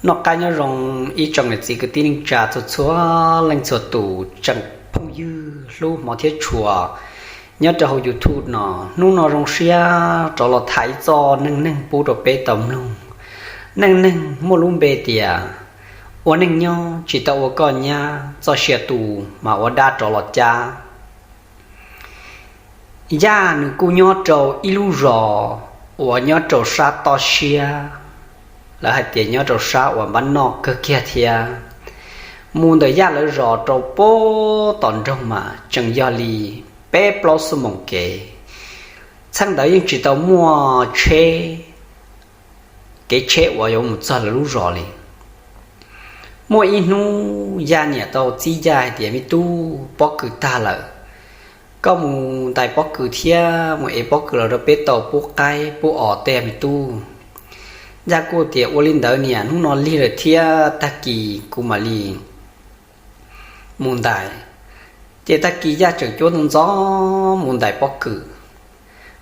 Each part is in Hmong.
Noj qab nyob zoo ib tsoom niam txiv kwv tij neej tsa txhua txhua leej txhua tus, tsoom phooj ywg hlub hmov thiab tshua nyob rau hauv YouTube no. Hnub no zoo siab rov los tham ib txoj neej neeg pub rau peb tau mloog. Neej neeg muaj lub npe tias ua neej nyob tsis tau ua koj nyab, txoj sia tu mas ua dab rov los cab. Yaj nws kuj nyob rau ib lub zos uas nyob rau sab toj siab, lawv hais tias nyob rau sab uas npab noj kawg kiag thiab. Mus ntawm Yaj lawv zos rau pem tom nroog mas tseem yog li peb plaub xuab moos kev. Txheej ntawd yeej tsis tau muaj tsheb, kev tsheb uas yuav mus txog lawv lub zos li. Muaj ib hnub Yaj niam tau txib Yaj hais tias, Me tub, pob kws tag lawm, koj mus ntais pob kws thiab mus ev pob kws los rau peb tau pub qaib pub os tej me tub. Yaj kuj tias, Ua li ntawd niam, hnub no lig lawm thiab, tag kis kuv mam li mus ntais. Ces tag kis Yaj tseem cuab ntxov ntxov mus ntais pob kws.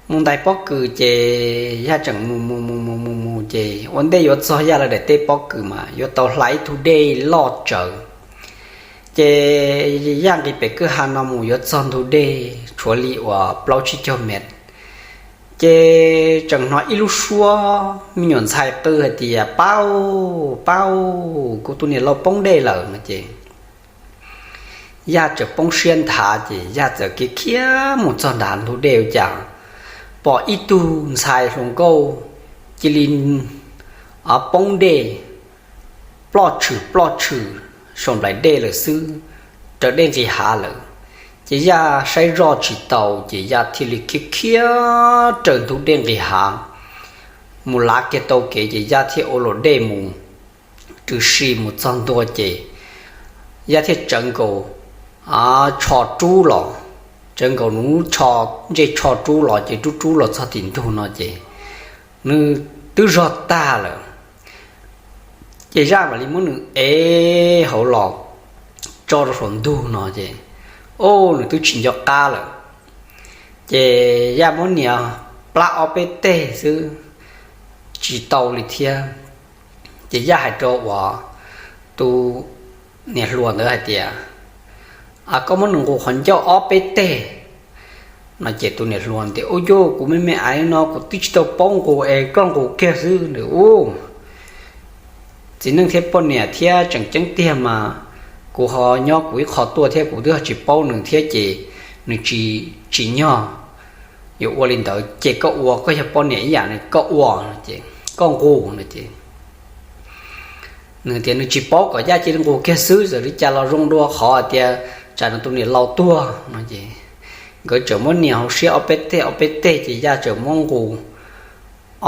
Mus ntais pob kws ces Yaj tseem mus mus mus mus mus mus ces ua ntej yuav txog Yaj lawv daim teb pob kws mas yuav tau hla ib tug dej loj tsawv. Ces Yaj nqis pem kwj ha no mus yuav txog ntug dej tshuav li uas plaub tsib caug mev. Ces tseem hnov ib lub suab me nyuam ntxhais qw hais tias, Pab, pab, kuv tus niam laus poob dej lawm no ces Yaj txawm poob siab nthav ces Yaj txawm khiav khiav mus txog nram ntug dej ua cas pom ib tug ntxhais hluas nkauj cia li poob dej ploj tshwm ploj tshwm saum nplaim dej lawm xwb, raws dej nqis hav lawm. Ces Yaj saib zoj tsis tau ces Yaj thiaj li khiav khiav raws ntug dej nqis hav mus lav kiag tau kev ces Yaj thiaj ua luam dej mus rws si mus txog ntua ces Yaj thiaj tsawv nkaus tsho rub los, tsawv nkaus nws lub tsho, ntsej tsho rub los ces rub rub los txog tim ntug no ces nws twb zog tag lawm. Ces Yaj mam li muab nws ev hauv los tso rau saum ntug no ces, o, nws twb tsis nco qab lawm. Ces Yaj muab nias plab ob peb teg xwb tsis tau li thiab. Ces Yaj hais rau uas tus niam hluas ntawd hais tias, Koj muab nws nqus qhov ncauj ob peb teg no ces tus niam hluas tias, Ub, yog kuv me me aiv no kuv twb tsis tau paub nqus es koj nqus kiag xwb. Ub, txiv neej thiab poj niam thiab tseem ceeb tiag mas kuv ho nyob kuv ib qho tuaj thiab kuv twb ho tsis paub nws thiab ces nws tsis, tsis nyog yuav ua li ntawd ces koj ua, koj yog poj niam ib yam koj ua, koj nqus no ces nws tias nws tsis paub kom Yaj cia li nqus kiag xwb, txawm li cas los zoo dua qhov hais tias tsam no tus niam laus tuag no ces nkawd tseem muab nias hauv siab ob peb teg ob peb teg ces Yaj tseem muab nqus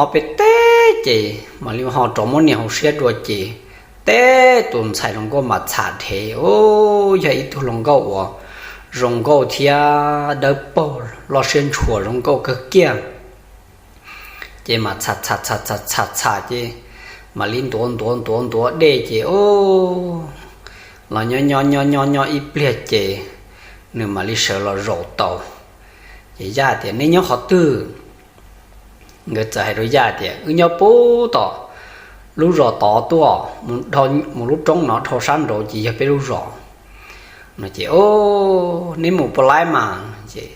ob peb teg ces mam li ho rov muab nias hauv siab dua ces teb tus ntxhais hluas nkauj mas txham dhev, o, yog ib tug hluas nkauj uas zoo nkauj thiab dawb paug loj siab ntshua zoo nkauj kawg kiag. Ces mas txham txham txham txham txham txham ces mam li ntuav ntuav ntuav ntuav dej ces, o, los nyob nyob nyob nyob nyob ib pliag ces nws mam li sawv los zaum tau. Ces Yaj tias, Neb nyob qhov twg? Nkawd txawm hais rau Yaj tias, Wb nyob puag tom lub zos tod tuaj, mus lub roob no dhau sab nraud ces yog peb lub zos no ces, O, neb mus puas laib mas? Ces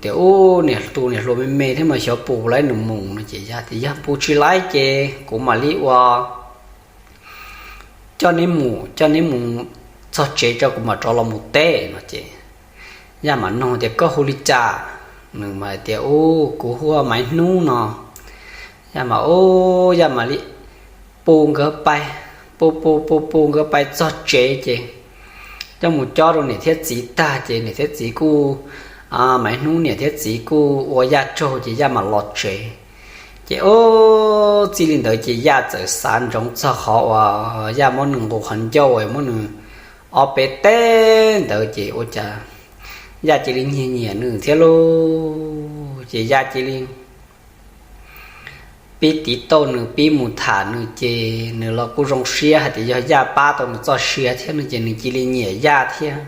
tias, Ub, niam, tus niam hluas me me thiab mas xyov puas laib nws mus no ces Yaj tias, Yog puas tsis laib ces kuv mam li ua coj neb mus, coj neb mus txog tsev tso kuv mam rov los mus teb no ces Yaj mam nug tias, Koj hu li cas? Nws mas tias, Ub, kuv hu ua Maiv Hnub no. Yaj mas, o, Yaj mam li pu nkawd pais, pu pu pu pu nkawd pais txog tsev ces coj mus cob rau niam thiab txiv tag ces niam thiab txiv kuj, Maiv Hnub niam thiab txiv kuj ua Yaj tsaug ces Yaj mam los tsev. Ces, o, txij li ntawd ces Yaj txawm xav ntsoov txog qhov uas Yaj muab nws nqus qhov ncauj, muab nws ob peb teg ntawd ces ua cas Yaj cia li nyiam nyiam nws thiab lauj. Ces Yaj cia li pib tiv tauj nws, pib mus tham nws ces nws los kuj zoo siab hais tias yog Yaj pab tau nws txoj sia thiab no ces nws cia li nyiam Yaj thiab.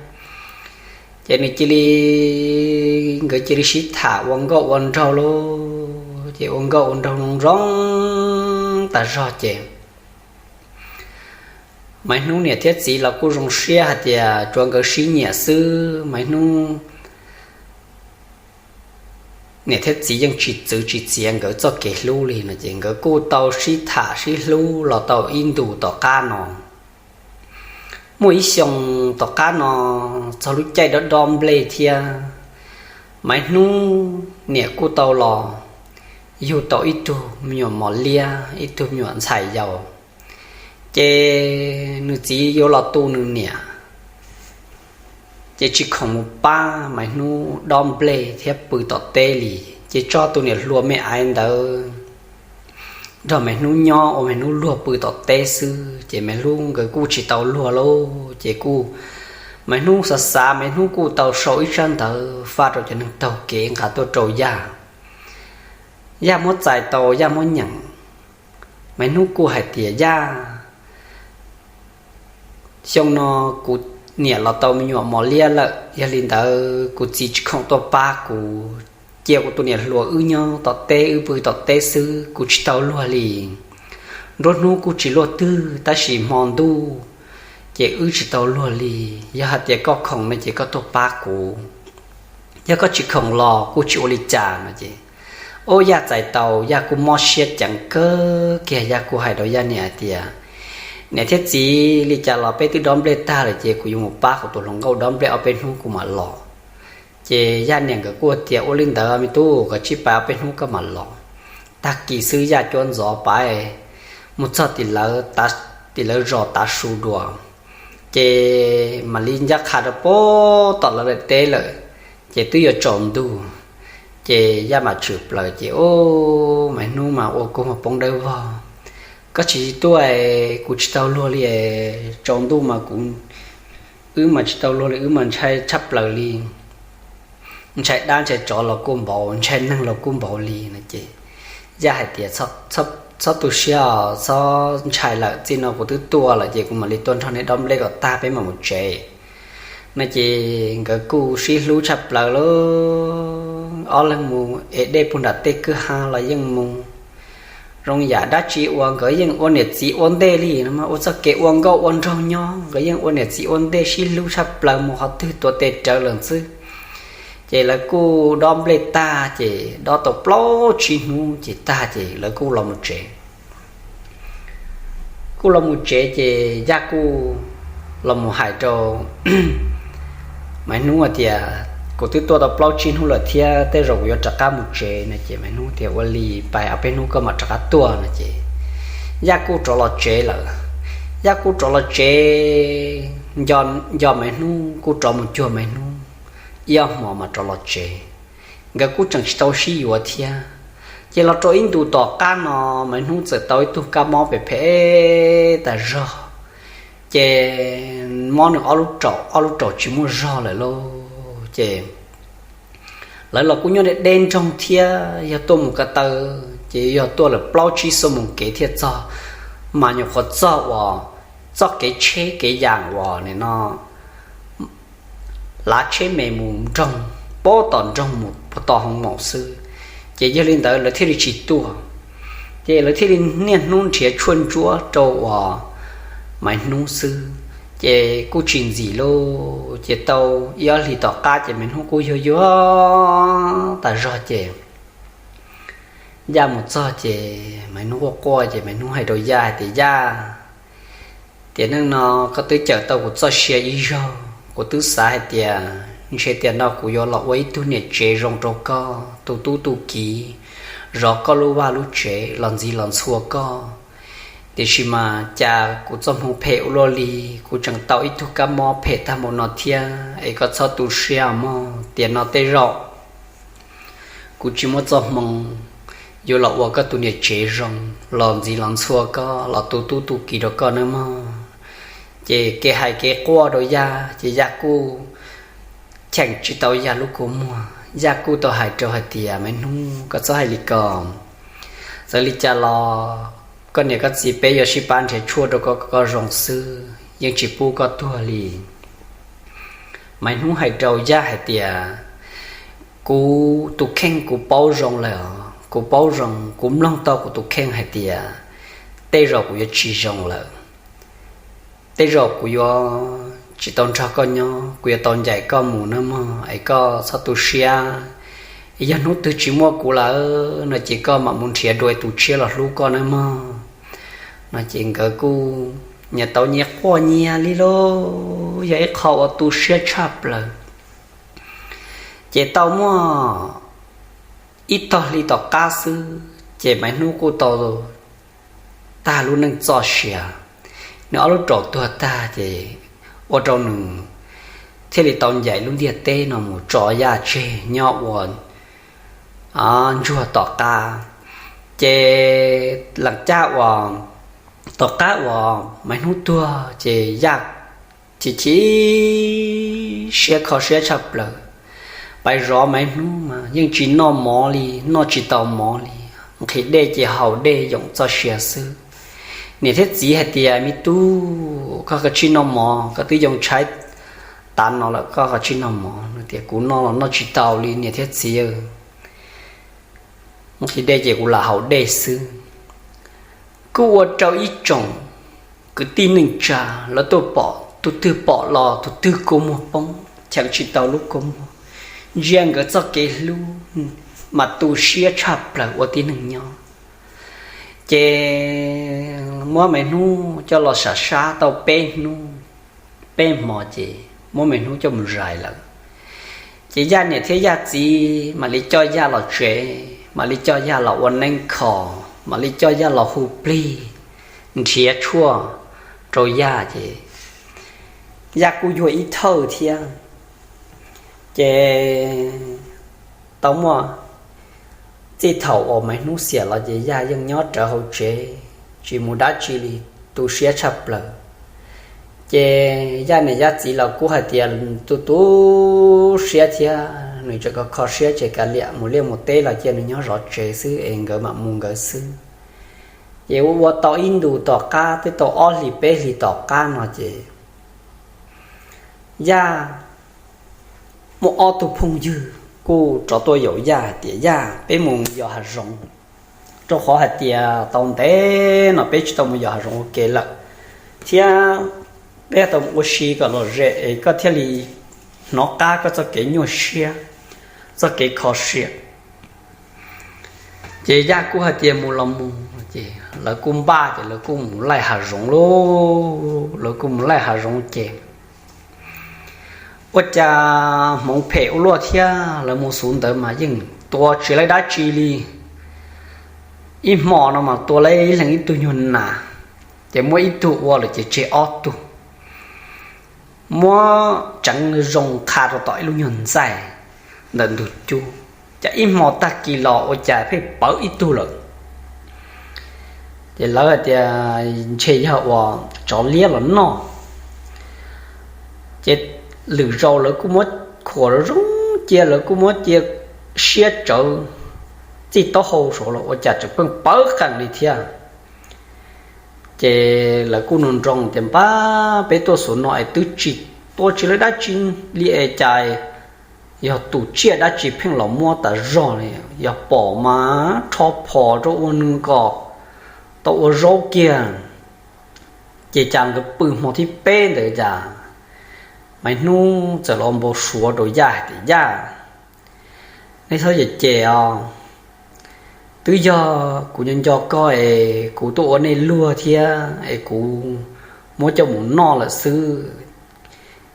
Ces nws cia li, nkawd cia li sib tham ua nkauj ua nraug lauj. Ces ua nkauj ua nraug zoo zoo tas zog ces Maiv Hnub niam thiab txiv los kuj zoo siab hais tias tsuav nkawd sib nyiam xwb. Maiv Hnub niam thiab txiv yeej tsis txwv tsis txiav nkawd txoj kev hlub li no ces nkawd kuj tau sib tham sib hlub los tau ib ntus tom qab no. Muaj ib xyoo tom qab no, txog lub caij dob dob nplej thiab, Maiv Hnub niam kuj tau los yug tau ib tug me nyuam mos liab, ib tug me nyuam ntxhais yaus. Ces nws txiv yuav los tu nws niam, ces tsis khoom mus pab Maiv Hnub dob nplej thiab pw tom teb li, ces tso tus niam hluas me aiv ntawd nrog Maiv Hnub nyob ua Maiv Hnub luag pw tom teb xwb. Ces Maiv Hnub nkawd kuj tsis tau luag lauj, ces kuj Maiv Hnub xav xav, Maiv Hnub kuj tau sau ib tsab ntawv faj rau cov neeg taug kev nqa tuaj rau Yaj. Yaj muab txais tau, Yaj muab nyeem. Maiv Hnub kuj hais tias, Yaj, xyoo no kuv niam los tau me nyuam mos liab lawm, yog li ntawd kuv txiv tsis khoom tuaj pab kuv, cia kuv tus niam hluas wb nyob tom teb, wb pw tom teb xwb, kuv tsis tau luag li. Nruab hnub kuj tsis luaj twg, tab sis hmo ntuj ces wb tsis tau luag li. Yog hais tias koj khoom no ces koj tuaj pab kuv, yog koj tsis khoom los kuj tsis ua li cas no ces, ub, Yaj txais tau, Yaj kuj mob siab ceev kawg kiag, Yaj kuj hais rau Yaj niam hais tias, Niam thiab txiv, li cas los peb twb dob nplej tag lawm ces kuv yuav mus pab kuv tus hluas nkauj dob nplej ob peb hnub kuv mam los. Ces Yaj niam nkawd kuj tias, Ua li ntawd me tub, koj cia li pab ob peb hnub koj mam los. Tag kis xwb Yaj cuab ntxov pais mus txog tim lawv, tim lawv zos tav su dua, ces mam li ncaj qha rau pem tom lawv lawv teb lawm, ces twb yuav tsaus ntuj. Ces Yaj mam tshwm plaws ces, ub, Maiv Hnub mas ua kua muag poob dawb vog, Koj tsis tuaj, kuv tsis tau luag li, tsaus ntuj mas kuv, wb mas tsis tau luag li, wb mas ntshai tshaj plaws li. Ntshai dab ntshai tsov los kuj npaum, ntshai neeg los kuj npaum li no ces Yaj hais tias, Txhob tu siab os, txhob ntshai lawm, txij no kuv twb tuaj lawm ces kuv mam li tuaj nrog nej dob nplej kom tag peb mam mus tsev no ces nkawd kuj sib hlub tshaj plaws li. Ob leeg mus ev dej puag nram tej kwj ha los yeej mus. Zoo yam dab tsi uas nkawd yeej ua niam txiv ua ntej li no mas, ua txoj kev ua nkauj ua nraug nyob, nkawd yeej ua niam txiv ua ntej sib hlub tshaj plaws, mus qhov twg tuav tes rawv lawm xwb. Ces lawv kuj dob nplej tag ces dob tau plaub tsib hnub ces tag ces lawv kuj los mus tsev. Kuj los mus tsev ces Yaj kuj los mus hais rau Maiv Hnub hais tias, Kuv twb tuaj tau plaub tsib hnub lawm thiab, tej zaum kuv yuav rov qab mus tsev no ces Maiv Hnub tias, Ua li, pais ob peb hnub koj mam rov qab tuaj no ces Yaj kuj rov los tsev lawm. Yaj kuj rov los tsev, nco Maiv Hnub, kuj rov mus cuag Maiv Hnub ib ob hmos mas rov los tsev. Nkawd kuj tseem tsis tau sib yuav thiab. Ces los rau ib ntus tom qab no, Maiv Hnub txawm tau ib tug kab mob phem phem tas zog, ces mob nws ob lub raum, ob lub raum tsis muaj zog lawm lauj. Ces lawv los kuj nyob deb deb nroog thiab, yog tuaj mus ko taw ces yog tuaj lawm plaub tsib xuab moos kev thiaj txog, mas nyuam qhuav txog uas txoj kev tsheb kev yas uas nim no lav tsheb me mus nroog, pab tom nroog mus pag tom hoo maum xwb. Ces yog li ntawd lawv thiaj li tsis tuaj, ces lawv thiaj li niaj hnub nrhiav tshuaj ntsuab rau uas Maiv Hnub xwb, ces kuj tsis ntxim lauj. Ces tau ib ob hlis tom qab ces Maiv Hnub kuj yuag yuag tas zog ces Yaj mus txog ces Maiv Hnub quaj quaj ces Maiv Hnub hais rau Yaj hais tias, Yaj, tiam neej no koj twb cawm tau kuv txoj sia ib zaug, kuv twb xav hais tias ntshe tiam no kuv yuav los ua ib tug niam tsev zoo rau koj, tu tub tu kiv, zov koj lub vaj lub tsev, los ntxiv los ntxhua koj. Tiam sis mas cas kuv txoj hmoo phem ua luaj li, kuv tseem tau ib tug kab mob phem tag npaum no thiab, es koj txhob tu siab mog, tiam no tej zaum kuv tsis muaj txoj hmoo yuav los ua koj tus niam tsev zoo, los ntxiv los ntxhua koj, los tu tub tu kiv rau koj nawb mog. Ces kev hais kev quaj rau Yaj ces Yaj kuj cheem tsis tau Yaj lub kua muag, Yaj kuj tau hais rau hais tias, Maiv Hnub, koj txhob hais li ko. Txawm li cas los koj niam koj txiv peb yuav sib pab nrhiav tshuaj rau koj kom koj zoo xwb, yeej tsis pub koj tuag li. Maiv Hnub hais rau Yaj hais tias, Kuv tus kheej kuv paub zoo lawm os, kuv paub zoo, kuv mloog tau kuv tus kheej hais tias tej zaum kuv yuav tsis zoo lawm. tej zaum kuv yuav tsis tau nrog koj nyob, kuv yuav tau ncaim koj mus nawb mog, es koj txhob tu siab. Yog hnub twg tsis muaj kuv lawm no ces koj mam mus nrhiav dua tus tshiab los hlub koj nawb mog. No ces nkawd kuj nyias tau nyias quaj nyias li lauj, yog ib qho uas tu siab tshaj plaws. Ces tau muaj ib tog hli tom qab xwb ces Maiv Hnub kuj tau tag lub neej txoj sia. Nws ob lub raum tuag tag ces ua rau nws thiaj li tau ncaim lub ntiaj teb no mus tso Yaj tseg nyob ua ntsuag tom qab. Ces lees caj uas tom qab uas Maiv Hnub tuag ces Yaj chim chim siab kho siab tshaj plaws. Pais zov Maiv Hnub mas yeej tsis noj mov li, noj tsis tau mov li, nqhis dej ces haus dej yoom txoj sia xwb. Niam thiab txiv hais tias, Me tub, koj kav tsij noj mov, koj twb yoo tshaib tav no lawm, koj kav tsij noj mov. Tias, Kuv noj los noj tsis tau li niam thiab txiv, nqhis dej ces kuv lam haus dej xwb. Kuj ua rau ib tsoom kwv tij neej tsa lawv tuaj pom, tus twg pom los tus twg kua muag poob, cheem tsis tau lub kua muag, ntsia nkawd txoj kev hlub mas tu siab tshaj plaws ua tib neeg nyob. Ces muab Maiv Hnub coj los sam sab tau peb hnub, peb hmo ces muab Maiv Hnub coj mus zais lawm. Ces Yaj niam thiab Yaj txiv mam li coj Yaj los tsev, mam li coj Yaj los ua neeb kho, mam li coj Yaj los hu plig, nrhiav tshuaj rau Yaj ces Yaj kuj yuag ib thawj thiab. Ces tau muaj txij thaum uas Maiv Hnub xiam los ces Yaj yeej nyob rawv hauv tsev, tsis mus dab tsi li, tu siab tshaj plaws. Ces Yaj niam Yaj txiv los kuj hais tias tu tu siab thiab, nws tseem kho kho siab ces kav liam, mus liaj mus teb los cia nws nyob zov tsev xwb es nkawd mam mus nkawd xwb. Ces ua ua tau ib ntus tom qab, twb tau ob hlis peb hlis tom qab no ces Yaj muaj ob tug phooj ywg kuj rov tuaj yaum Yaj hais tias, Yaj, peb mus yos hav zoov, rau qhov hais tias tau ntev no peb tsis tau mus yos hav zoov ua ke lawm, thiab peb tau mus ua si kom lom zem es koj thiaj li hnov qab koj txoj kev nyuaj siab, txoj kev kho siab. Ces Yaj kuj hais tias mus los mus, ces lawv kuj npaj ces lawv kuj mus laij hav zoov lauj, lawv kuj mus laij hav zoov ces ua cas hmoov phem ua luaj thiab, lawv mus xub ntawd mas yeej tua tsis laib dab tsi li. Ib hmo no mas tua laib ib leeg ib tug nyuag nas, ces muab ib tug ua lawm ces tseg ob tug, muab tseev zoo qha rau tom ib lub nyuag ntxaij ntawm ntug cub, ces ib hmo tag kis los ua cas pheej pawv ib tug lawm. Ces lawv hais tias ntshe yog uas tsov liab los noj. Ces lwm zaus lawv kuj muab khuam zoo cia, lawv kuj muab cia siab tsawv txij taub hau saud los ua cas tseem pheej pawv qees li thiab. Ces lawv kuj nug nroo tias, Npab, peb tuaj xub no es twb tsis tua tsis laib dab tsi li es cas yog tus tsiaj dab tsi pheej los muab tas zog li, yog pom mas rho phom rau ua nws kom tau ua zaub kiag. Ces cas nkawd pw hmo thib peb ntawd cas Maiv Hnub txawm los npau suav rau Yaj hais tias, Yaj, nej txhob cem cem os, twb yog kuv nco nco koj es kuv tuaj ua nej luag thiab es kuv muab coj mus noj lawm xwb.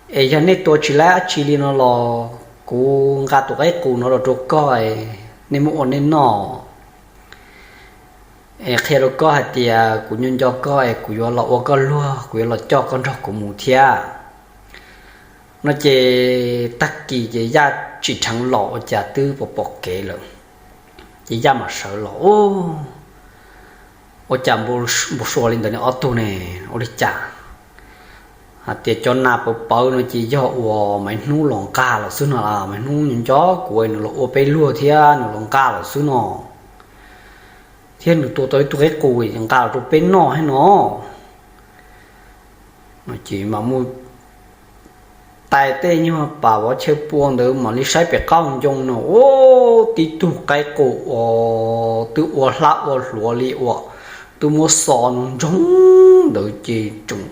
Es yog nej tua tsis laib dab tsi li no los kuv nqa tus qaib qus no los rau koj, nej muab ua nej noj. Es qhia rau koj hais tias kuv nco nco koj es kuv yuav los ua koj luag, kuv yuav los coj koj nrog kuv mus thiab. No ces tag kis ces Yaj tsim dheev los ua cas twb pom pom kev lawm, ces Yaj mam sawv los, Ua cas npau suav li ntawd ne ob tug ne? Ua li cas hais tias cov nas pawv pawv no ces yog uas Maiv Hnub los nqa los xwb no, Maiv Hnub nco nco kuv nws los ua peb luag thiab nws los nqa los xwb no, thiab nws tua tau ib tug qaib qus nqa los rau peb noj thiab no. Ces mam mus tais tej nyuag pas vov chaw pua ntawd mam li saib pem qab ncoo no, ua tib tug qaib qus uas twb ua hlab ua hluav li uas twb muab xo no ntsoog ntawd ces tseem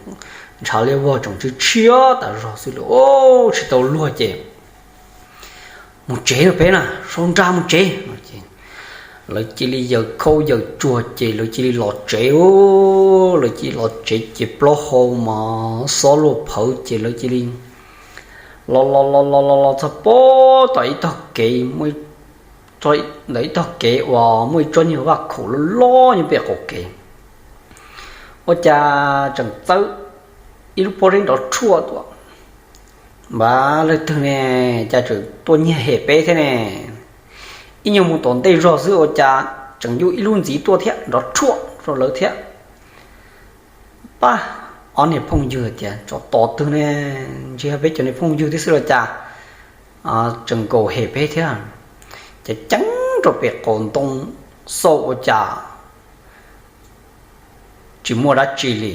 ntshav liab vog tseem tshiab tshiab tas zog xwb li, ub, tsis tau luag ces mus tsev no peb na, sau nra mus tsev. Lawv cia li yaws khau yaws tsuag ces lawv cia li los tsev, lawv cia li los tsev ces plaub hau mas xob luaj phawv ces lawv cia li los los los los los los txog pem tom ib tog kev, ntawm ib tog kev uas muaj ib tsob nyuag vaj khaum loj loj nyob pem qaum kev. Ua cas tseem txawb ib lub pob zeb nrov rhuaj tuaj. Npab, leej twg ne, cas tseem tuaj nyiag hem peb thiab ne? Ib nyuag mus tom ntej zog xwb ua cas tseem yuj ib lub ntxiv tuaj thiab nrov rhuaj rau lawv thiab. Pab, ob niag phooj ywg tias, tsov tom twg ne, ntshe peb cov niag phooj ywg thiab xwb los cas, tseem nkaum hem peb thiab. Ces ceeb rau pem qaum ntoo xauj ua cas tsis muaj dab tsi li,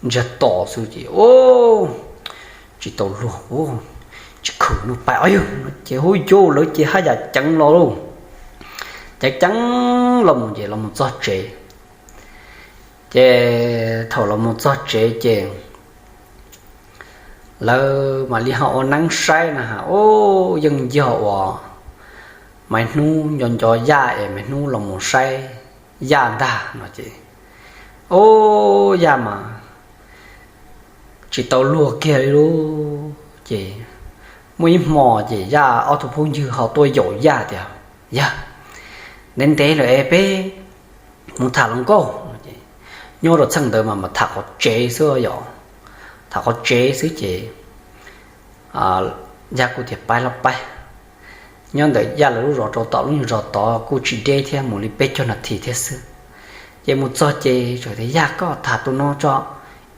ntsiag to xwb ces, ub, tsis tau luag, tsis khwm no pais ob yawg no ces hu yus lawv ces haj yam ceev los lauj. Ces ceev los mus ces los mus txog tsev. Ces thaum los mus txog tsev ces lawv mam li ho ua neeb saib na, ub, yeej yog uas Maiv Hnub nco nco Yaj es Maiv Hnub los mus saib Yaj ntag no ces, ub, Yaj mas tsis tau luag kiag li lub. Ces muaj ib hmo ces Yaj ob tug phooj ywg ho tuaj yaum Yaj tias, Yaj, ntev ntev lawm es peb mus tham hluas nkauj. Nyob rau txheej ntawd mas mas tham qhov tsev xwb yom, tham qhov tsev xwb ces Yaj kuj tias pab los pab. Nyob ntawm Yaj lawv lub zos rau tom lub nyuag zos tod kuj tsis deb thiab, mus li peb caug nas this thiab xwb. Ces mus txog ces txawm tias, Yaj, koj tham tus no tso,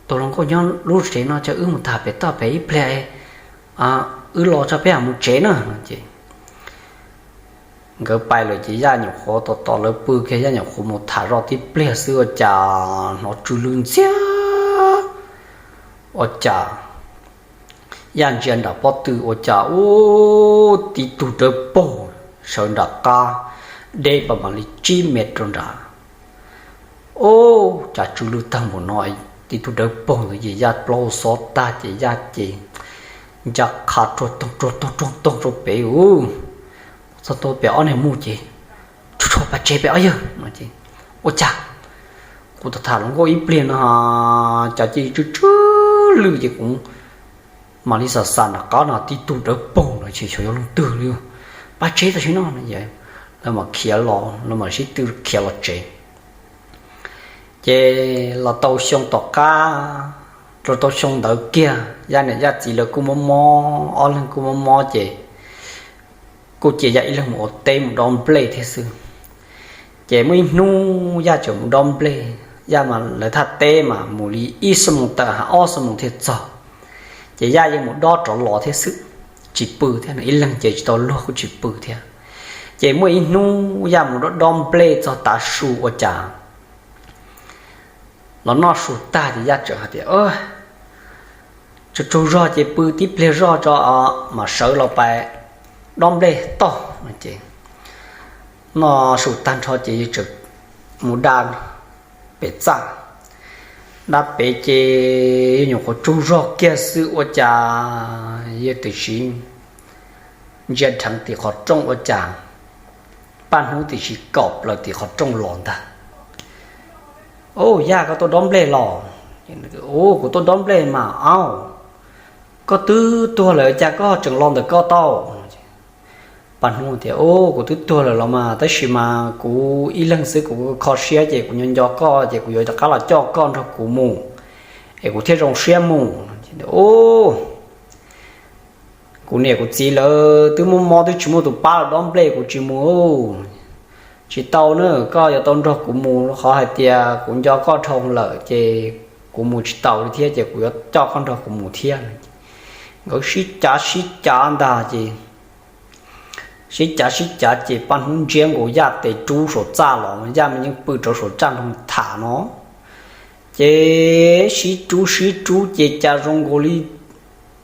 tus hluas nkauj nyob lub tsev no, tso wb mus tham pem toj pem ib pliag, wb los tso peb mam mus tsev na no ces nkawd pais lawm ces Yaj nyuam qhuav tos tos lawv pw kiag, Yaj nyuam qhuav mus tham zoj tib pliag xwb ua cas hnov tsw lw ntxiag. Ua cas Yaj ntsia nram pob tw ua cas ub, tib tug dawb paug sawv nram qab deb pas mam li tsib mev rau nram. Ub, cas tsw lw tag npaum no, tib tug dawb paug ntawd ces Yaj plaub xob tag ces Yaj ces ncaj qha ruag toog ruag toog ruag toog rau pem ub. Txog ntua pem ob niag mus ces, Tsuag tsuag pab tsev pem ob yawg no ces, Ua cas kuv tham tham hluas nkauj ib pliag no cas cia li tsw tsw lw ces kuv mam li xam xam nram qab no tib tug dawb paug no ces xyov yog leej twg li. Pab tsev tam sim no no, lawv mam khiav los, lawv mam sib tw khiav los tsev. Ces los tau xyoo tom qab, los tau xyoo ntawd kiag Yaj niam Yaj txiv lawv kuj mob mob, ob leeg kuj mob mob ces kuj cia Yaj ib leeg mus ua teb mus dob nplej thiab xwb. Ces muaj ib hnub Yaj tseem mus dob nplej, Yaj mas lawv thaj teb mas mus li ib xuab moos tawm ha ob xuab moos thiaj txog. Ces Yaj yeej mus dob rov los thiab xwb, tsis pw thiab, ib leeg ces tsis tau luag kuj tsis pw thiab. Ces muaj ib hnub Yaj mus dob dob nplej txog tav su ua cas los noj su tag ces Yaj txawm hais tias, Tsaug tsaug zog ces pw tib pliag zoj tso mam sawv los pais dob nplej toj. Ces noj su tag nrho ces yawg txawm mus da pem txaj, da pem ces yawg nyuam qhuav tsaug zog kiag xwb ua cas yawg twb sim ntsia dheev tim qhov rooj ua cas Paj Hnub twb sim kaum plaws tim qhov rooj los ntag. Au, Yaj, koj tuaj dob nplej los? Au, kuv tuaj dob nplej mas. Au, koj twb tuag lawm cas koj tseem los ntawm koj tau? Paj Hnub tias, Au, kuv twb tuag lawm los mas, tab sis mas kuv ib leeg xwb kuv kho siab ces kuv nco nco koj ces kuv yuav rov qab los coj koj nrog kuv mus es kuv thiaj zoo siab mus. Au, kuv niam kuv txiv lawv twb muaj mob twb tsis muaj tus pab los dob nplej, kuv tsis mus. Tsis tau na, koj yuav tau nrog kuv mus, qhov hais tias kuv nco koj dhau lawm ces kuv mus tsis taus li thiab ces kuv yuav coj koj nrog kuv mus thiab. Nkawd sib cav sib cav ntag ces sib cav sib cav ces Paj Hnub ntsiab nkaus Yaj tes rub saum txaj los, Yaj mas yeej pw rau saum txaj nrog tham no. Ces sib rub sib rub ces cas zoo nkaus li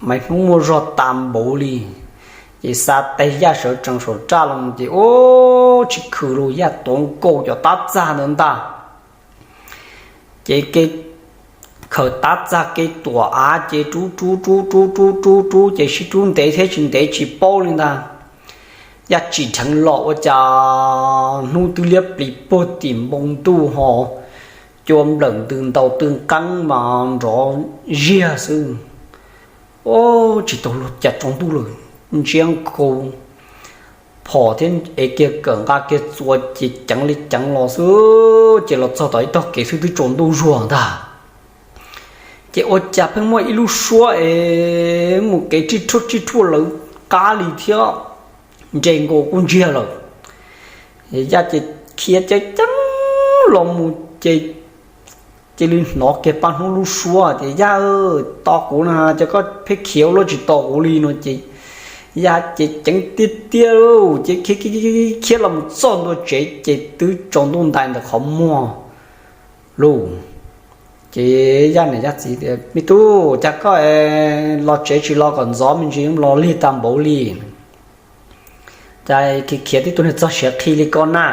Maiv Hnub muaj zog tas npaum li. Ces xa tes Yaj sawv tsees saum txaj los ces ub, tsis khwm los Yaj tuav nkaus cov tab txag ntawd ntag. Ces ke khaws tab txag kev tuam av ces rub rub rub rub rub rub rub ces sib rub ntev thiab tsis ntev tsis paub li ntag. Yaj tsim dheev los ua cas hnub twb liab plis puag tim npoo ntuj ho cua nplawm ntws ntaus tw nqeeb mas nrov ziag xwb. Tsis tau luag cas tsaus ntuj lawm, ntsiab nkaus phom thiab ev kiag kawm nqa kiag txuas ces ceev li ceev los xwb, ces los txog tom ib tog kev xwb twb tsaus ntuj zuag ntag. Ces ua cas pheej muaj ib lub suab es mus kev rij rhuaj rij rhuaj lawv qab li thiab, nres nkaus kuj ntsiag lawm. Yaj ces khiav ceev ceev los mus ces cia li hnov kiag paj hnub lub suab tias, Yaj, tos kuv na, ces koj pheej khiav ua luaj tsis tos kuv li no ces Yaj ces ceev tiag tiag ces khiav khiav los mus txog ntua tsev ces twb tsaus ntuj ntais ntawm qhov muag lauj. Ces Yaj niam Yaj txiv tias, Me tub, cas koj los tsev tsis los kom ntxov me ntsis los lig tag npaum li, cas khiav khiav tib tug niag txog siav qhi li ko na?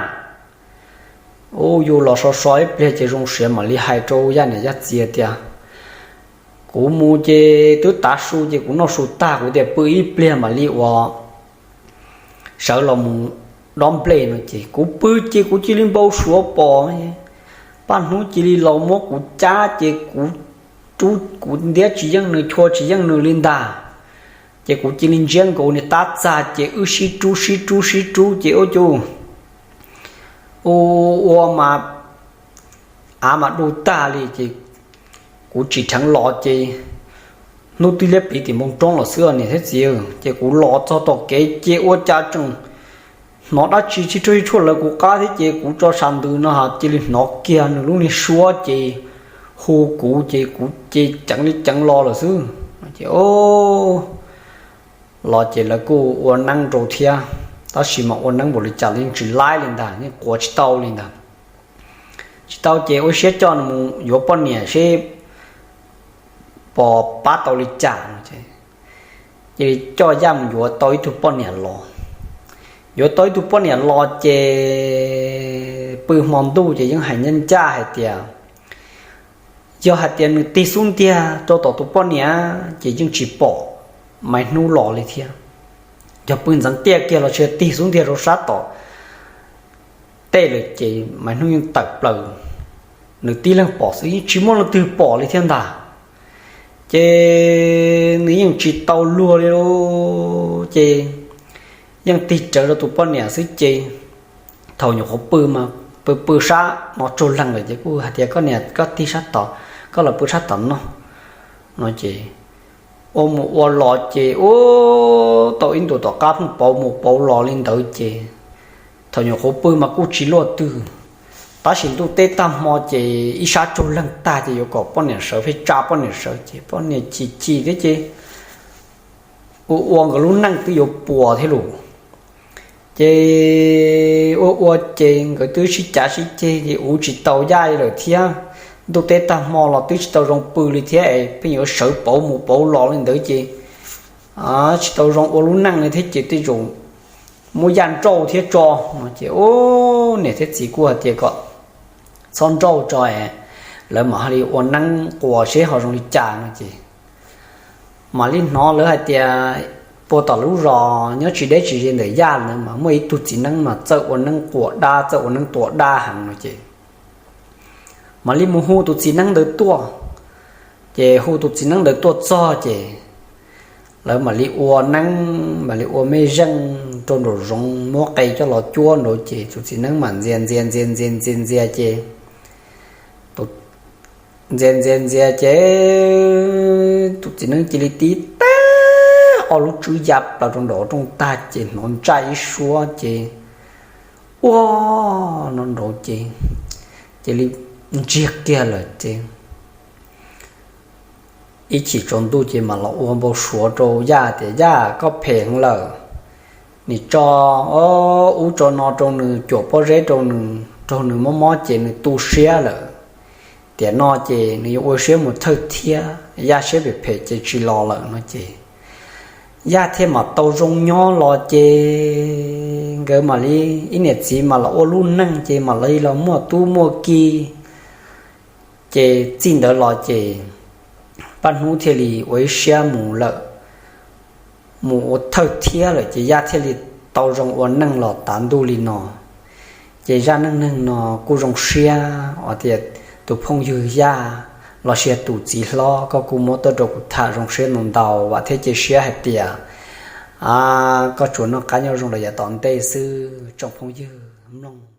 Ub, yus los so so ib pliag ces zoo siav mam li hais rau Yaj niam Yaj txiv tias, Kuv mus ces twb tav su ces kuv noj su tag kuv tias pw ib pliag mam li ua sawv los mus dob nplej no ces kuv pw ces kuv cia li npau suav pom paj hnub cia li los muab kuv cab ces kuv rub kuv ntiab tsis yeej nws chua tsis yeej nws li ntag. Ces kuv cia li ntsiab nkaus niag tab txag ces wb sib rub sib rub sib rub ces ua cas ua ua mas av mas du tag li ces kuv tsim dheev los ces hnub twb liab pliv tim npoo roob los xwb niam thiab txiv. Ces kuv los txog tom kev ces ua cas tseem hnov dab tsi tsis rau ib tshuaj lawv kuv qab thiab ces kuv tso sa ntws no cia li hnov kiag nws lub niag suab ces hu kuv ces kuv ces ceev li ceev los lawm xwb. Ces los ces lawv kuj ua neeb rau thiab, tab sis mas ua neeb npaum li cas los yeej tsis laib li ntag, yeej quav tsis tau li ntag. Tsis tau ces ua siab coj nws mus yuav poj niam seb puas pab tau li cas. Cia li coj Yaj mus yuav tau ib tug poj niam los. Yuav tau ib tug poj niam los ces pw hmo ntuj ces yeej hais ncaj ncaj hais tias yog hais tias nws tig xub ntiag rau tom tus poj niam ces yeej tsis pom Maiv Hnub los li thiab. Yog pw ntxeev tiaj kiag los tsis tig xub ntiag rau sab tom tej lawm ces Maiv Hnub yeej tawm plaws, nws tib leeg pom xwb yeej tsis muaj leej twg pom li thiab ntag. Ces nws yeej tsis tau luag li ces yeej tig rawv rau tus poj niam xwb ces thaum nyuam qhuav pw mas pw pw sab no tsaug leeg lawm ces kuj hais tias, Koj niam, koj tig sab tod, koj los pw sab tom no, no ces ua mus ua los ces ua tau ib ntus tom qab pheej pauv mus pauv los li ntawd ces thaum nyuam qhuav pw mas kuj tsis luaj twg, tab sis ntuj teb tag hmo ces ib sab tsaug leeg tag ces yuav kom poj niam sawv, pheej tsa poj niam sawv ces poj niam chim chim thiab ces ua ua nkawd lub neej twb yuav puas thiab lus. Ces ua ua ces nkawd twb sib cav sib ceg ces ua tsis tau Yaj li lawm thiab. Ntuj teb tag hmo los twb tsis tau zoo pw li thiab es pheej yuav sawv pauv mus pauv los li ntawd ces tsis tau zoo ua lub neej li thiab ces tej zaum muab Yaj nrauj thiab tso no ces niam thiab txiv kuj hais tias kom txhob nrauj tso es lawv mam li ua neeb quas seb ho zoo li cas no ces mam li hnov lawv hais tias puag tom lub zos nyob tsis deb tsis ze ntawm Yaj lawm mas muaj ib tug txiv neeb mas txawj ua neeb quas dab, txawj ua neeb tua dab heev no ces mam li mus hu tus txiv neeb ntawd tuaj. Ces hu tus txiv neeb ntawd tuaj txog ces lawv mam li ua neeb, mam li ua mej zeej rau nraum zoov, muab qe coj los cuab nraud ces tus txiv neeb mam ntxias ntxias ntxias ntxias ntxias ntxias ces ntxias ntxias ntxias ces tus txiv neeb cia li tib tag ob lub tswb ya plaws rau nraum rooj tag ces hnov ntsaj ib suab ces ua no nraud ces cia li ntsiag kiag lawm ces ib chim tsaus ntuj ces mam los ua npau suav rau Yaj tias, Yaj, koj phem heev lawm, nim tso ub tso no rau nws, cuam pob zeb rau nws, raug nws mob mob ces nws tu siab lawm. Tiam no ces nws yuav ua siab mus thawj thiab, Yaj siab phem phem ces tsis los lawm no ces Yaj thiaj mam tau zoo nyob los ces nkawd mam li ib niam txiv mam los ua lub neej ces mam li los muaj tub muaj ki Ces txij ntawd los ces Paj Hnub thiaj li ua ib siab mus lawm, mus ua thawj thiab lawm ces Yaj thiaj li tau zoo ua neej los tav ntuj li no. Ces zaj neej neeg no kuj zoo siab uas tias tus phooj ywg Yaj los sis tus txiv hlob koj kuj muab tuaj rau kuv tham zoo siab ntau ntau, vam thiab cia siab hais tias koj tsuas noj qab nyob zoo los yav tom ntej xwb tsoom phooj ywg mloog.